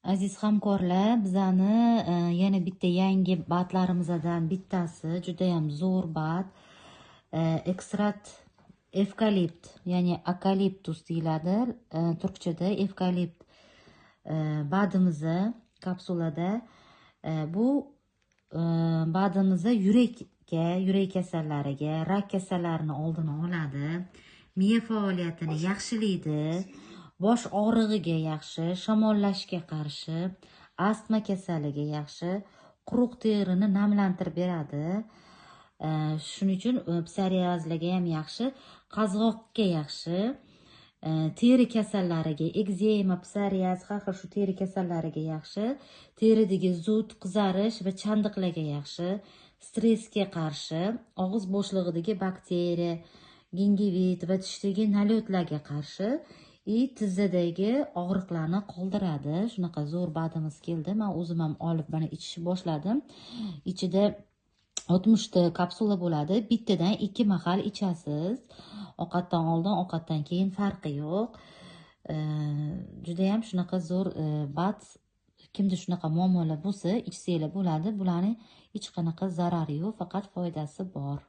Aziz hamkorlar, bizani yana bitta yangi БАД larimizdan bittasi, judayam zo'r БАД. Ekstrakt evkalipt, ya'ni eukaliptus deyiladi turkchada, evkalipt БАД imizni kapsulada. Bu БАД imizni yurakka, yurak kasallariga, rak kasallarini oldini oladi, miya faoliyatini yaxshilaydi, bosh og'rig'iga yaxshi, shamollashga qarshi, astma kasaliga yaxshi, quruq terini namlantirib beradi. Shuning uchun psoriazlarga ham yaxshi, qazg'oqqa yaxshi, teri kasallariga, ekzema, psoriaz, har xil shu teri kasallariga yaxshi, teridagi zud, qizarish va chandiqlarga yaxshi, stressga qarshi, og'iz bo'shlig'idagi bakteriya, gingivit va tishdagi налёт larga qarshi и tizzadagi og'riqlarni qoldiradi. Shunaqa zo'r БАД imiz keldi. Man o'zim ham olib, mana, ichishni boshladim. Ichida 60ta kapsula bo'ladi. Bittadan ikki mahal ichasiz, ovqatdan oldin, ovqatdan keyin, farqi yo'q. Judayam shunaqa zo'r БАД. Kimda shunaqa muammolar bo'lsa, ichsanglar bo'ladi. Bularni hech qanaqa zarari yo'q, faqat foydasi bor.